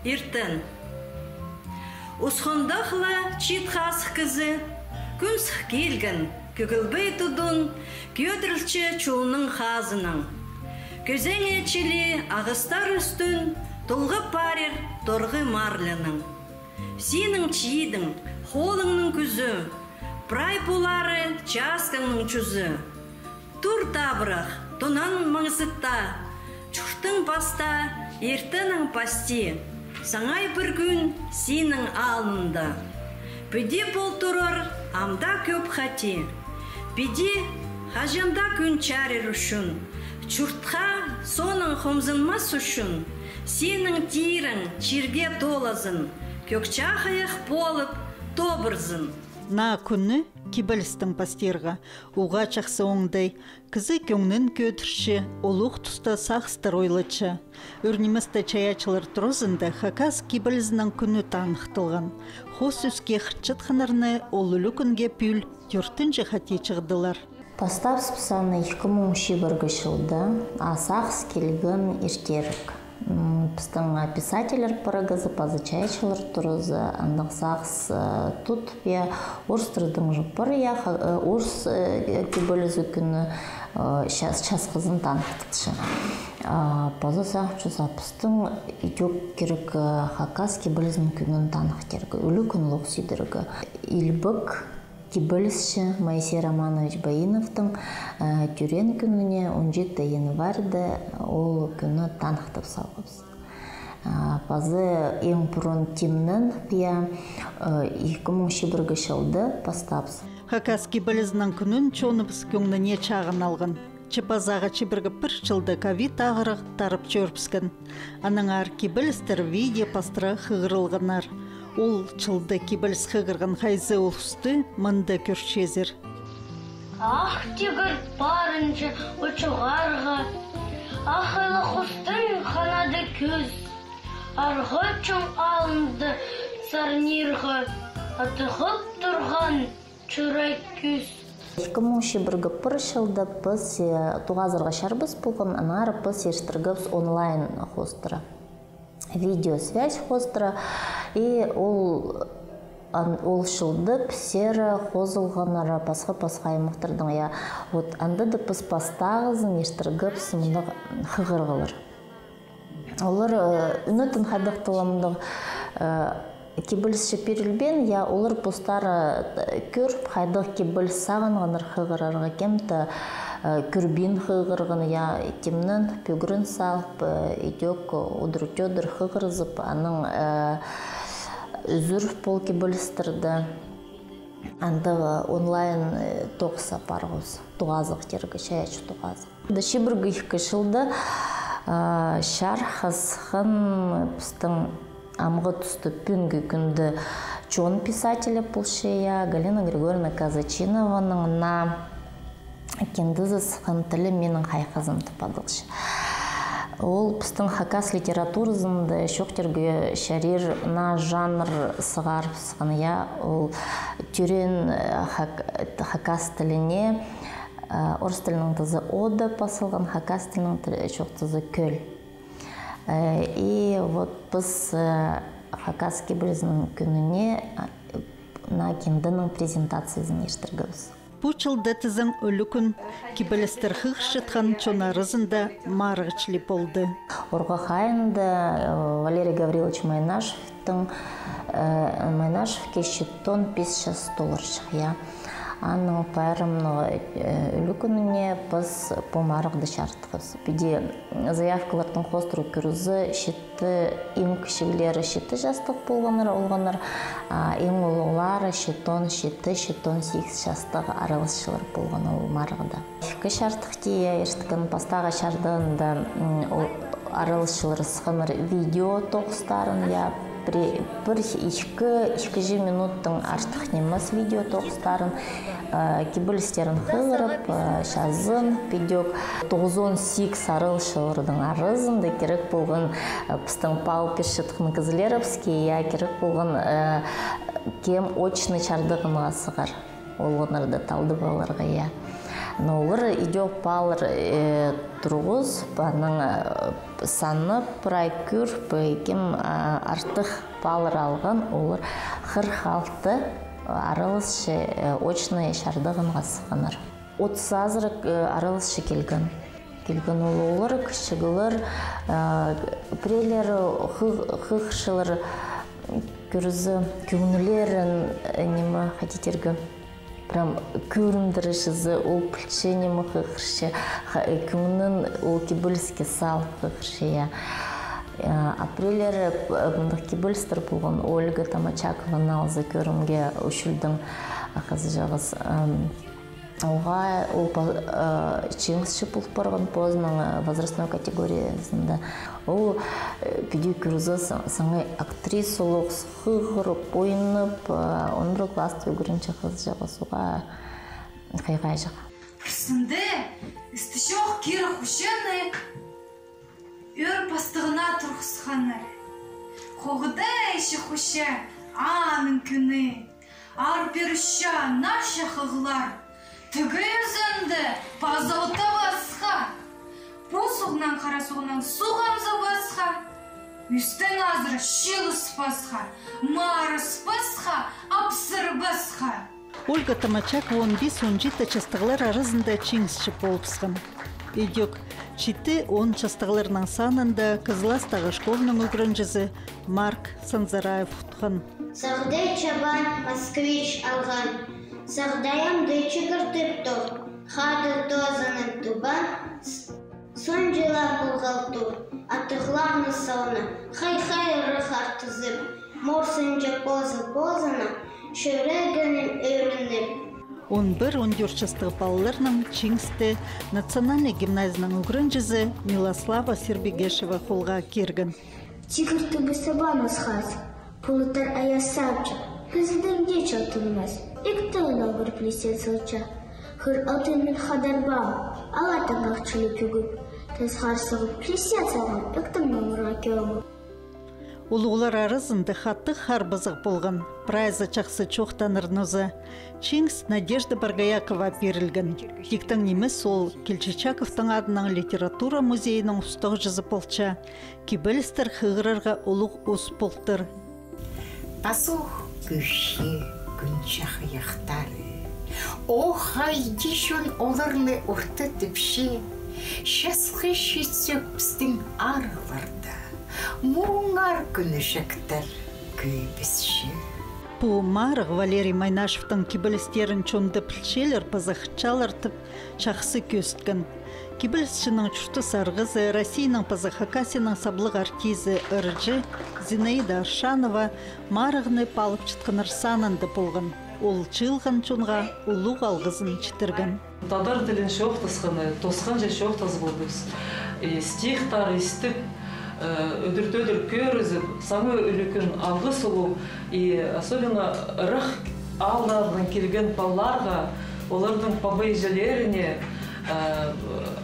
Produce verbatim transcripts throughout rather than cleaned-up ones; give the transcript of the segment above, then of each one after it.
Иртен. Усхондах ла чиит хазых кізі, кӱн сых килген, кӧгілбей тудун, кӧдірілче чулның хазынаң. Кӧзеңе чіли ағастар ӱстӱн толғап парир торғы марлянаң. Синің чиидең холыңның кӱзі, прай полары часкаңның чӱзі. Тур табырах, тонан маңзытта, чуртың паста, иртенің пасти, саңай пір кӱн синің алнында. Піди пол турар амда кӧп хати. Піди хаҷан даа кӱн чарир ӱчӱн, чуртха соонаң хомзынмас ӱчӱн, синің тирің чирге толазын, кӧк чахайах полып тобырзын. Наа кӱні кибелістең пастирға уғаа чахсы оңдай. Кізі кӧңнін кӧдірче, улуғ туста сағыстар ойлатча. Ӱр ниместе чайаачылар туразында хакас кибелізінің кӱні таныхталған. Хоос ӧске хынчатханнарны ол ӱлӱкӱнге пӱӱл тӧртінҷі хати чыылдылар. Пастабыс піс аны ікі муң чибіргі чылда, а сағыс килген иртерек. М, пістің, а, писательлер пырағазы, паза чайаачылар туразы, андағ сағыс, а, тутып, я, орыстарның же пар, я, ха-, э, орыс, э, кибелізі кӱні, э, час-, часхызын таныхтапча. А, паза сағынчабыс, а пістің идӧк кирек, э, хакас кибелізінің кӱнін таныхтирға, ӱлӱкӱн лох сидірге. Илбек кибелісчі Моисей Романович Баиновтың, э, тӧреен кӱніне, он читі январьда, ол кӱнні таныхтап салғабыс. Э, паза иң пурун тимнен, я, э, ікі муң чибіргі чылда пастабыс. Хакас кибелізінің кӱнін чоныбыс кӧңніне чағын алған. Че пазағы чибіргі пір чылда ковид ағырығ тарап чӧрібіскен. Аннаңар кибелістер видео пастыра хығырылғаннар. Ол чылда кибеліс хығырған хайзы улусты мында кӧрчезер. Ах тигір парынча учуғарға, ах айлах хустың ханады кӱс, арғы чон алнында сарнирға, атығып турған чурай кӱс. Ікі муң чибіргі пір чылда піс, э, тоғазарға чарабас полған, аннаңар піс иртіргебіс онлайн хоостыра. Видеосвязь хоостыра. И ол, ан-, ол чылда піссер хозылғаннар пасха-пасха аймахтардаң, я. Вот анда даа піс пастағызын иртіргебіс мындағ хығырығлар. Олар, э, ӱнетін хайдағ-да ла мындағ, э, кибелісче пирілбеен, я, олар постары, э, кӧріп, хайдағ кибеліс сағынғаннар хығырарға, кем-де, э, кӧрбеен хығырған, я, тимнен пӱгрен салып, э, идӧк удур-тӧдір хығырызып, анаң, э, ӱзӱр пол кибелістерді. Андағ онлайн, э, тоғыс апарғабыс, тоғазығ тирге, чайаачы тоғазығ. Да чибіргі ікі чылда, а, чарыхха сыххан пістің амғы туста пӱӱнгі кӱнде чон писателі полча, я, Галина Григорьевна Казачинованың наа киндезі сыххан «Тілім — минің хайхазым» тіп адалча. Ол пістің хакас литературазында чоохтирға чарир наа жанр сығарыбысхан, я, ол тӧреен, э, хак-, хакас тіліне, э, орыс тілінің тузы ода пазылған, хакас тілінің тіл-, чоохтазы кӧл. Э, и вот піс, э, хакас кибелізінің кӱніне, э, наа кинденің презентациязын иртіргебіс. Пу чылда тізең ӱлӱкӱн кибелістер хығырчатхан чон аразында марығ чіли полды. Орғах айында, э, Валерий Гаврилович Майнашевтің, э, Майнашевке читон пис час толарҷых, я. Аның пайрамнығ, э, ӱлӱкӱніне піс пу марығды чарыт Піди заявкаларның хоостыра кӧрзе, читі, иң кічіглері читі частығ полғаннар, олғаннар, а, иң улуғлары читон читі, читон сигіс частығ араласчылар полған ол марығда. Ікі чардыхты, я, ирткен. Пастағы чардығында, м, ол араласчылар сыхханнар видео тоғыстарын, я, пір, пір ікі, ікі чӱс минуттаң артых нимес видео тоғыстарын, э, кибелістерін хығырып, э, чазын, підӧк. Тоғызон сигіс араласчыларның аразында кирек полған, э, пістің паал кӧрчеткен кізілерібіске, я, кирек полған, э, кем очный чардығынға сығар. Олғаннарды талдап аларға, я. Но олар идӧк паллар, э, турғыс, паның, э, санап, прай кӧр, пе, кем, а, артых паллар алған, олар хырых алты араласчы, э, очный чардығынға сыхханнар. Отыс азыра, э, араласчы килген. Килген ол олар, кічіглер, э, пірелері хы-, хығырчалар, кӧрзе, кӧңнілерін, э, ниме, хайди тирге, прям кӧріндірчезі, ол пілче ниме хығырча, ха-, э, кӧңнін ол кибеліске салып хығырча, я. Э, а пірелері, э, мындағ кибелістер полған, Ольга Томачакованы алза, кӧрімге, Ӱс чӱлдең хызыҷағас, эм, оға ол па-, э, чиңісчі пол парған позының, э, возрастной категориязында. Ол, э, піди кӧрзе, са-, саңай актрисалығ, хығырып, ойнап, э, он пір класста ӱгренче хызыҷағас, оға хайғаҷах. Пірсінде істі чох кирі хучаны ӧӧр пастығына турғысханнар. Хоғыда ещё хуча аның кӱні. Аар пирче наа чахығлар, тігі ӧзенде паза утабасха. Пу суғнаң, хара суғнаң суғ амзабасха. Ӱстең азыра чылыспасха, марыспасха, апсырбасха. Ольга Томачакова он пис-он читі частығлар аразында чиңісчі полыбысхан. Идӧк читі-он частығларның санында Кызластағы школаның ӱгренҷізі Марк Санзараев утхан. Сағдай чабан москвич алған, сағдай амды чӱгӱртіп тур, хада тозының тубан с-, сонҷыла полғалтур, атығларны салны хай-хай ырах артызып, морсынҷа позы-позына чӱрегінең ӧрініп. Он пір-он тӧрт частығ палаларның чиңісті национальнай гимназияның ӱгренҷізі Милослава Сербегешева холға кирген. Тигір тӱбі сабан асхас, пулуттар ая сапча, кізідең дее чалтанмас, иктең алғыр пілісен салча. Хыр алтын мин хадарбаам, алар таңах чылып ӱгіп, тасхар сығып пілісен салған, иктең аларға кӧңіл. Улуғлар аразында хатығ харбазығ полған, прайзы чахсы чоохтанар ноза. Чиңіс Надежда Боргоякова пирілген. Тиктең нимес ол Кильчичаковтың адынаң литература музейінің устағҷызы полча. Кибелістер хығырарға улуғ ус полтыр. Пазох кӧрче кӱн чахайахтары. Ох, хайди чон оларны орта тіпче. Часхы читсек пістің арығларда муңар кӱнҷектер кӧбісче. Пу марығ Валерий Майнашевтің кибелістерін чонда пілчелер паза хынчалар тіп чахсы кӧзіткен. Кибелісчінің чуртас арғызы, Россияның паза Хакасияның саблығ артизі, ырҷы Зинаида Аршанова марығны паалапчатханнар санында полған. Ол чыылған чонға улуғ алғызын читірген. Тадар тілін чоохтасханы, тосханҷа чоохтазығ полдыбыс. И стихтар истіп, э, ӱдӱр-тӧдір кӧрізіп, саңай ӱлӱкӱн алғыс улуғ. И особенно ырах ааллардаң килген палаларға, оларның паба-іҷелеріне, э,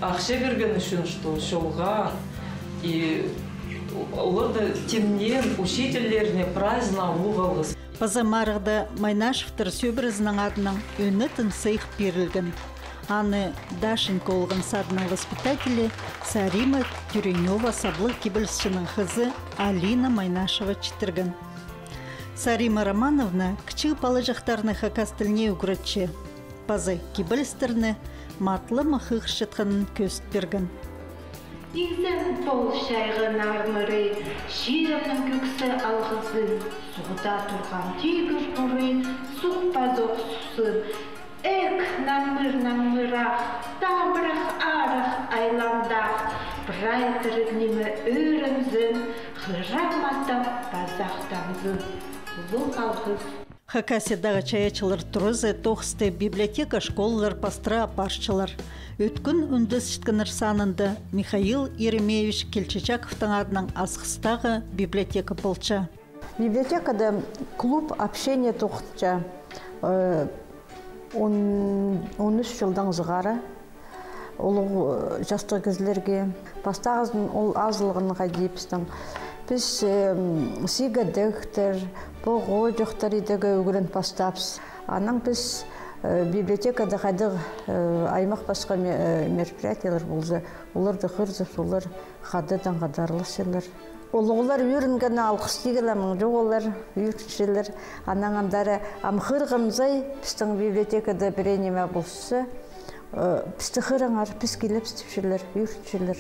ахча пирген ӱчӱн, что чолға. И оларны тимнеен учительлеріне прайзына улуғ алғыс. Паза марығда Майнашевтер сӧбірезінің адынаң ӧнетін сыйых пирілген. Аны Дашенька олған садының воспитателі Сарима Тюренева саблығ кибелісчінің хызы Алина Майнашева читірген. Сарима Романовна кічіг палаҷахтарны хакас тіліне ӱгретче. Паза кибелістерні матлама хығырчатханын кӧзіт пирген. Изен пол чайғанар мырай, чирімнің кӧксі алғызын, суғда турған тигір пурай, суғ пазох сусын. Ӧк наңмыр-наңмырах, табырах арах айландах, прай тіріг ниме ӧрінзін, хыраматап пазахтанзын. Улуғ алғыс. Хакасиядағы чайаачылар туразы тоғысты библиотека, школалар пастыра апарчалар. Ӧткін ӱндесчеткеннер санында Михаил Еремеевич Кильчичаковтың адынаң Асхыстағы библиотека полча. Библиотекада клуб общения тоғынча, э, он, он ӱс чылдаң сығара. Улуғ, э, частығ кізілерге. Пастағызын ол азылған хайди пістің. Піс, эм, сигедектер, поғоҷахтар идерге ӱгрен пастапчабыс. Анаң піс, Э, библиотекада хайдағ, э, аймах пасха ме-, э, мероприятиелер полза, оларны хығырзабыс, олар хатадаң хада араласчалар. Улуғлар ӧрінгеннең алғыс тигеннең маңнанчалар, ӧрінчелер. Анаң андар ам хығырғам сай, пістің библиотекада пірее ниме полза, э, пісті хығырыңар, піс килебіс тіпчелер, ӧрінчелер.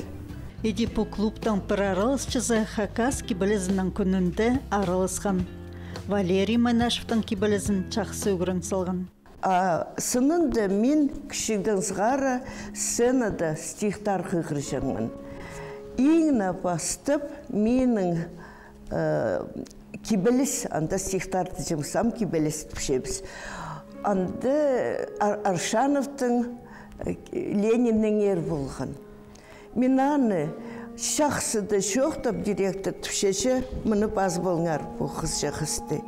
Іди пу клубтың пір араласчызы хакас кибелізінің кӱнінде араласхан. Валерий Майнашевтің кибелізін чахсы ӱгрен салған. А сынында мин кічігдең сығара сценада стихтар хығырҷаңмын. Иң не пастап минің, э, кибеліс, анда стихтар тіҷең, сам кибеліс тіпчебіс. Анда Ар-, Аршановтың, э, Лениннеңер полған. Мин аны чахсы даа чоохтап, директор тіпче, че мыны пазып алыңар, пу хысча хысты.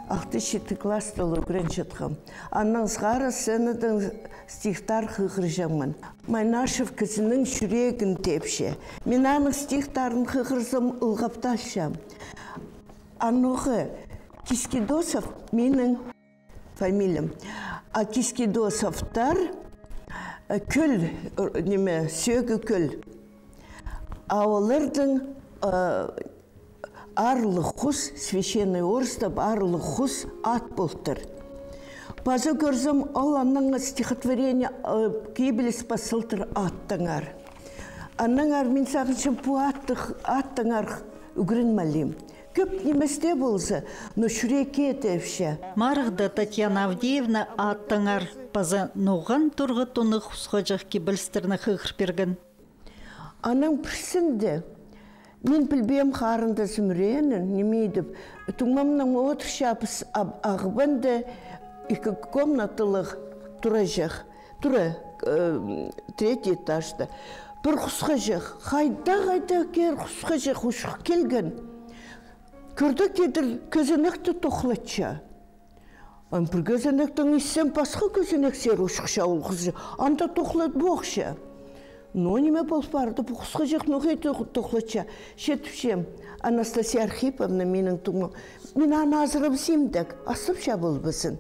Алты-читі класста ла ӱгренчеткем. Аннаң сығара сценадаң стихтар хығырҷаңмын. Майнашев кізінің чӱрегін тепче. Мин аның стихтарын хығырзам, ылғапталчам. Анаң Кискидосов минің фамилиям. А Кискидосовтар, э, кӧл, э, ниме, сӧӧгі кӧл. А оларның, э, аарлығ хус, священный орыстап аарлығ хус ат полтыр. Паза кӧрзем, ол аннаң стихотворение, э, кибеліс пазылтыр аттаңар. Аннаңар мин сағынчам, пу атты, аттаңар ӱгреніп алим. Кӧп нимес тее полза, но чӱрекке тепче. Марығда Татьяна Авдеевна аттаңар паза ноған торғы тоннығ хусхаҷах кибелістерні хығыр пирген. Анаң пірсінде, мин пілбеем, харындазым ӱреен, ниме идіп, туңмамнаң одырчабыс, а-, ағбанда ікі комнаталығ тураҷах. Тура, э, третий этажта. Пір хусхаҷах, хайда-хайда кӧр хусхаҷах учух килген. Кӧрдек, тидір кӧзенекті тохлатча. Ам пір кӧзенектең исчем, пасха кӧзенексер учухча ол хусхаҷах. Анда тохлатпохча. Но ниме пол парды, пу хусхаҷах ноға тох-, тохлатча. Че тіпчем, Анастасия Архиповна, минің туңмам. Мин аны азырабызим дее, астапча полбазын.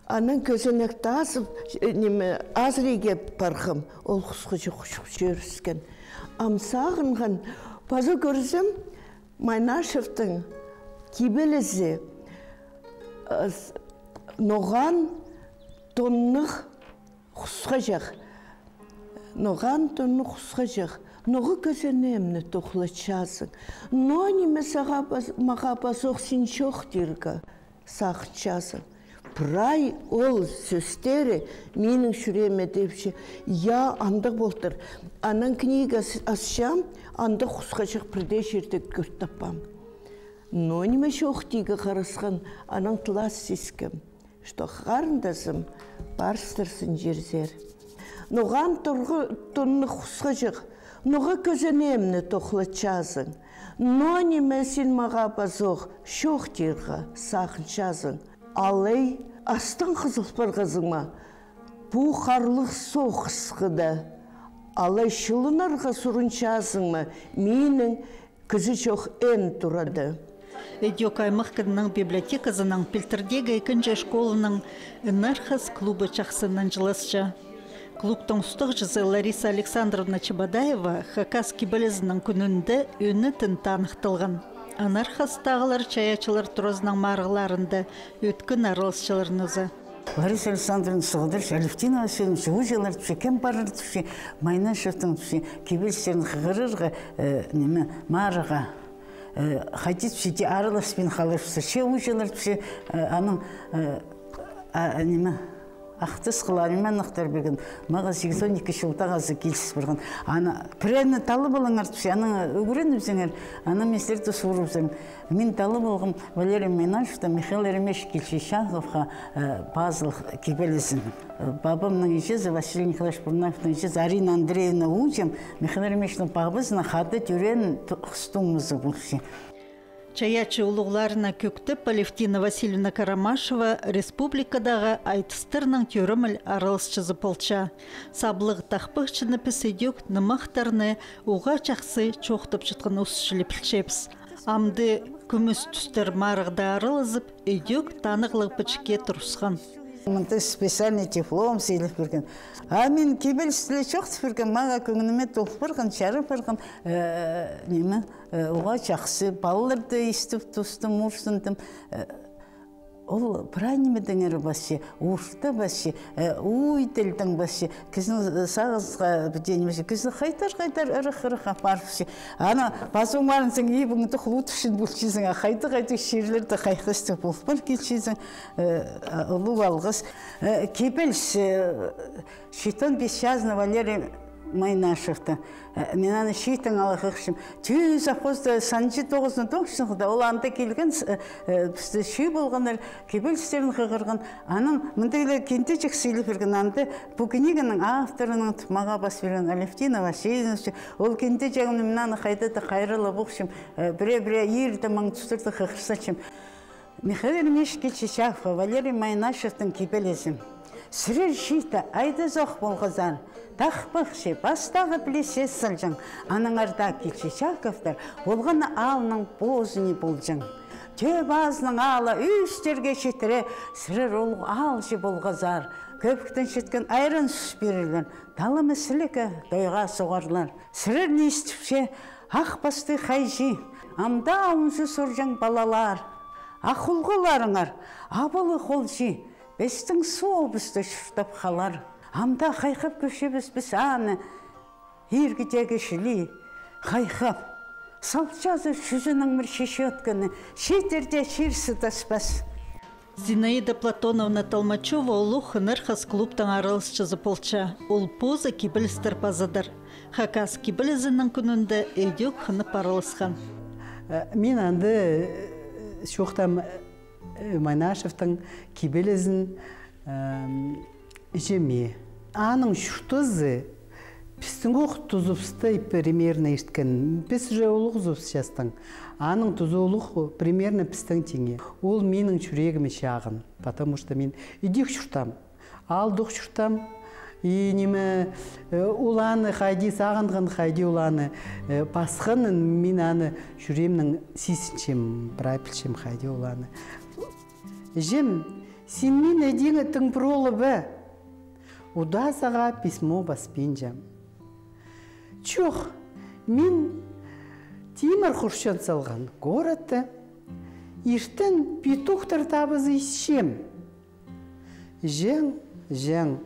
Анаң кӧзенекті азып, э, ниме, азырирға парғам, ол хусхаҷах учух чӧріскен. Ам сағынған, паза кӧрзем, Майнашевтің кибелізі, э, с-, ноған тоннығ хусхаҷах. Ноған тоннығ хусхаҷах. Ноға кӧзенемні тохлатчазың? Но ниме сағаа пас-, мағаа пазох син чоохтирға сағынчазың? Прай ол сӧстері минің чӱрееме тепче. Я, андағ полтыр. Анаң книга ас-, асчам, андағ хусхаҷах пірдее чирде кӧр таппаам. Но ниме чоохтирға харасхан, анаң тылас сискем, что харындазым парыстырзын чирзер. Ноған торғы тоннығ хусхаҷах, ноға кӧзенемні тохлатчазың? Но ниме син мағаа пазох чоохтирға сағынчазың? Алай астаң хызыл парғазың ма пу харлығ соғысхыда? Алай чылынарға сурынчазың ма минің кізі чох эн турада? Ідӧк аймах кіннің библиотеказының пилтірдегі ікінҷі школаның «Ынархас» клубы чахсы нанҷыласча. Клубтың устағҷызы Лариса Александровна Чебодаева хакас кибелізінің кӱнінде ӧнетін таныхталған. «Ынархастағылар» чайаачылар туразының марығларында ӧткін араласчалар нооза. Лариса Александровна сығдырча, Алевтина Васильевна, ууҷалар тіпче, кем парар тіпче, Майнашевтің тіпче кибелістерін хығырарға, э, ниме, марығға. Э, хайди тіпче, араласпин халар тіпче, че ууҷалар тіпче, э, аның, э, а, ниме, Ах Тас хылаа ниме нохтар пирген, мағаа сигізон ікі чылда ағазы киліс парған. Аны пірее ниме таллап алыңар тіпче, анаң ӱгренібізіңер, анаң мин сірерді суурыбызарым. Мин таллап алғам Валерий Майнашевтің Михаил Еремеевич Кильчичаковха, э, пазылығ кибелізін. Э, пабамның іҷезі, Василий Николаевич Бурнаевтің іҷезі Арина Андреевна, ууҷам, Михаил Еремеевичтің пабазына хада тӧреен ту-, хыс туңмазы полча. Чайаачы улуғларына кӧктеп, Алевтина Васильевна Карамашева республикадағы айтыстарның тӧреміл араласчызы полча. Саблығ тахпахчыны піс ідӧк нымахтарны уғаа чахсы чоохтапчатхан ус чіли пілчебіс. Амды «Кӱмӱс тӱстер» марығда аралазып, ідӧк танығлығ пічікке турысхан. Мында специальный диплом сыйлап пирген. А мин кибелісті чоохтап пиргем, мағаа кӧңніме толып парған, чарап парған, э, ниме, э, уғаа чахсы, палаларды истіп тустым, мурсындым. Э, ол прай нимедеңер пасча, орта пасча, э, ой тілдең пасча, кізінің сағызға підеен пасча, кізіні хайдар-хайдар ырах-ырах апарыпча. Ана пазыңмарынсың, ибіңді хлутышын полчазың, а хайда-хайда чирлерде хайхастығ пол пар килчезің, э, а, улуғ алғыс. Э, кибеліс, э, читон пис чазына Валерий Майнашевтің. Э, мин аны читон ала хығырчам. Тӧӧ совхозта санҷы тоғызын тоғысчатханда, ол анда килген, с-, э, э, пісті чыып алғаннар, кибелістерін хығырған. Анаң мындағ ла киндеҷек сыйлап пирген, анда пу книганың авторының тымағы пас пирген Алевтина Васильевна. Ол киндеҷегімні мин аны хайда-да хайраллап охчам, э, пірее-пірее иирде маң тустарда хығырчатчам. Михаил Еремеевич Кильчичаковха Валерий Майнашевтің кибелізі. Сірер читі айдазох полғазар, тахпахчы, пастағы піле сес салҷаң, аннаңар даа Кильчичаковтар полған аалның позы ни полҷаң. Тӧӧ пазының аалы ӧстерге читіре, сірер улуғ аалҷы полғазар, кӧбіктең читкен айран сӱс пирерлер, таламы сілігі тойға суғарлар. Сірерні истіпче ах пастығ хайҷы, ам даа унзы сурҷаң палалар. Ах улғаларыңар абалы холҷы, пістің суубысты чуртап халар. Ам даа хайхап кӧрчебіс піс аны, иргі тееге чіли хайхап. Салчазы чӱзінең пір чечеткені, читерде чир сыдаспас. Зинаида Платоновна Толмачева улуғ «Хынар хыс» клубтың араласчызы полча. Ол позы кибелістер пазадыр. Хакас кибелізінің кӱнінде ідӧк хынып араласхан. Э, мин анда, э, чоохтаам, э, Майнашевтің кибелізін, эм, іҷеме. Аның чуртазы пістің ох тузыбысты примерно ирткен. Піс уже улуғзыбыс частаң. Аның тузы улуғ примерно пістің тиңе. Ол минің чӱрегіме чағын, потому что мин ідӧк чуртаам. Аалдох чуртаам. И ниме, э, ол аны хайди сағынған, хайди ол аны, э, пасханын мин аны чӱреемнең сизінчем, прай пілчем, хайди ол аны. Іҷем, син мин ідӧк тың пролы ба? Удаа сағаа письмо паспинчам. Чох, мин тимір хурчан салған городта иртен петухтар табызы исчем. Іҷең, іҷең,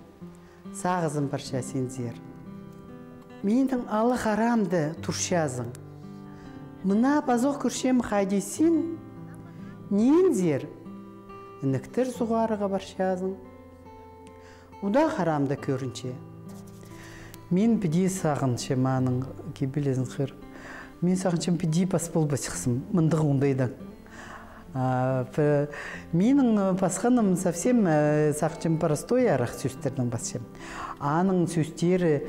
сағызым парча синзер. Минің ала харамда турчазың. Мына пазох кӧрчем, хайди син, нинзер, інектер суғарарға парчазың. Удаа харамда кӧрінче. Мин піди сағынчам аның кибелізін хығыр. Мин сағынчам, піди пас полбасчыхсым мындағ оңдайдаң. А, п-, минің, э, пасханым совсем, э, сағынчам, простой арах сӧстернең пасчам. Аның сӧстері,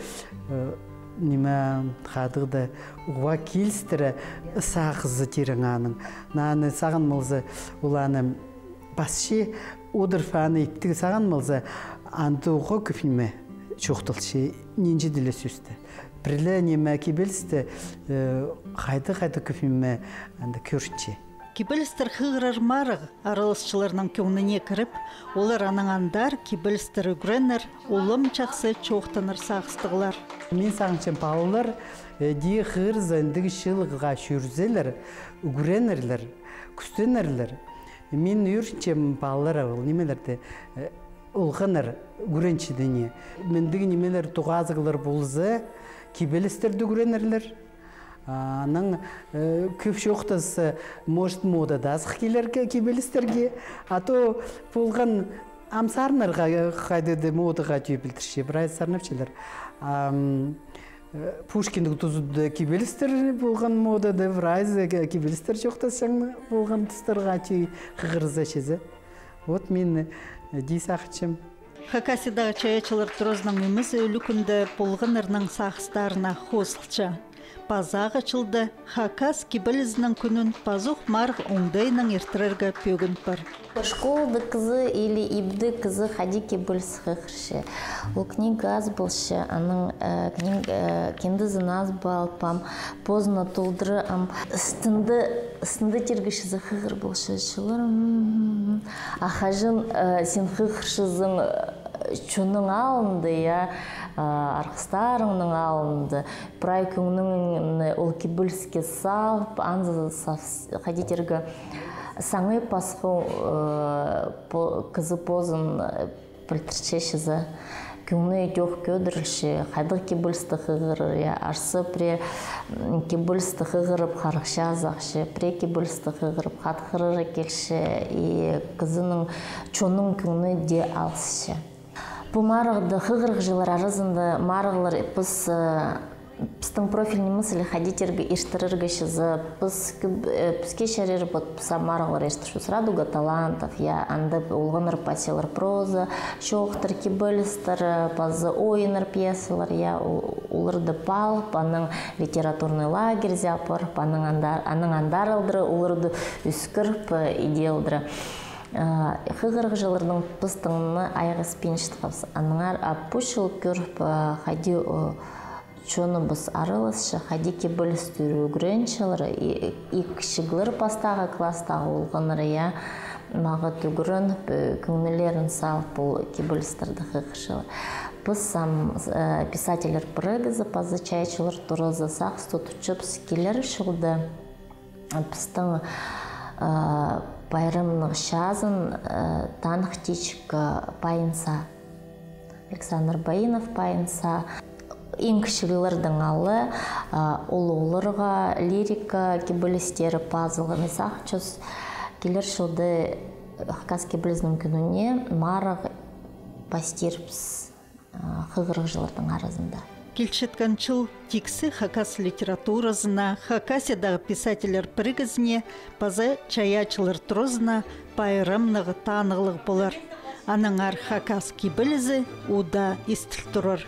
э, ниме, хадығда уғаа килістіре сағызы тирең аның. Наа аны сағын полза, ол аны пасчы, одырып аны иптіг сағын полза, анда уғаа кӧп ниме чоохталча, нинҷе-де ле сӧсті. Пір ле ниме кибелісті, э, хайда-хайда кӧп ниме анда кӧрінче. Кибелістер хығырар марығ араласчыларның кӧңніне кіріп, олар анаң андар кибелістер ӱгренер, улам чахсы чоохтанар сағыстығлар. Мин сағынчам, палалар, э, дее хығырза, індіг чыылығға чӧрзелер, ӱгренерлер, кӱстенерлер. Мин ӧрінчем, палалар ол нимелерді, э, олғаннар ӱгренчетіне. Мындағ нимелер, тоғазығлар полза, кибелістерді ӱгренерлер. А, анаң, э, кӧп чоохтаза, может, мода даа азых килер ке-, кибелістерге. А то полған ам сарыннарға, э, хайдағ-да модаға тӧӧй пілдірче, прай сарнапчалар. Ам, э, Пушкиннің тузында кибелістер полған модада, прайзы ки-, кибелістер чоохтасчаң полған тустарға тӧӧй хығырза чізе. Вот мин, э, дее сағынчам. Хакасиядағы чайаачылар туразының ӧмезі ӱлӱкӱнде полғаннарның сағыстарына хозылча. Пазағы чылда хакас кибелізінің кӱнін пазох марығ оңдайнаң иртірерге пӧгін пар. Школада кізі или ибде кізі хайди кибеліс хығырча. Ол книга ас полча, аның, э, книг-, э, киндезін ас полып ам, позына толдыра ам, стенді, стенді тирге чізе хығыр полча чыллар. М-м-м. А хаҷан, э, син хығырчазың, э, чонның алнында, я, э, арғыстарыңның алнында, прай кӧңніңні ол кибеліске салып, анзы сав-, хайди тирге, саңай пасха, э, по-, кізі позын, э, пілдірче чізе. Кӧңні идӧк кӧдірілче, хайдағ кибелісті хығырар, я, арса пірее, м, кибелісті хығырып, харахча сағынча, пірее кибелісті хығырып, хатхырары килче, и кізінің, чонның кӧңні дее алысча. Пу марығда хығырығҷылар аразында марығлар піс, э, пістің профильный мысль хайди тирге иртірерге чізе, піс киб-, э, піске чарир, вот, піс ам марығлар иртірчебіс «Радуга талантов», я, анда олғаннар пьесалар, проза, чоохтар, кибелістер, э, паза ойыннар, пьесалар, я, о-, оларды паалап, анаң литературный лагерьзер апарып, анаң андар-, анаң андар алдыра оларды ӧскіріп, э, иде алдыра. Э, хығырығҷыларнаң піс тың на айғаспинчатхабыс. Аннаңар, а, пу чыл кӧріп, э, хайди, о, чоныбыс араласча, хайди кибелістер ӱгренчелер, и, и кічіглер пастағы класстағы олғаннар, я, мағат ӱгреніп, э, кӧңнілерін салып, ол кибелістерді хығырчалар. Піс ам, э, писательлер пірігізі паза чайаачылар туразы сағыс тутчабыс килер чылда. Пістің, а, пайрамның чазын, а, таныхтирға Пайынса. Александр Баинов Пайынса. Иң кічіглердең ала, а, улуғларға лирика кибелістері пазылған. Сағынчабыс, килер чылда хакас кибелізінің кӱніне марығ пастирбіс, а, хығырығҷыларның аразында. Килчеткен чыл тиксі хакас литературазына, Хакасиядағы писательлер пірігізіне паза чайаачылар туразына пайрамнығ танығлығ полар. Аннаңар хакас кибелізі удаа истіл турар.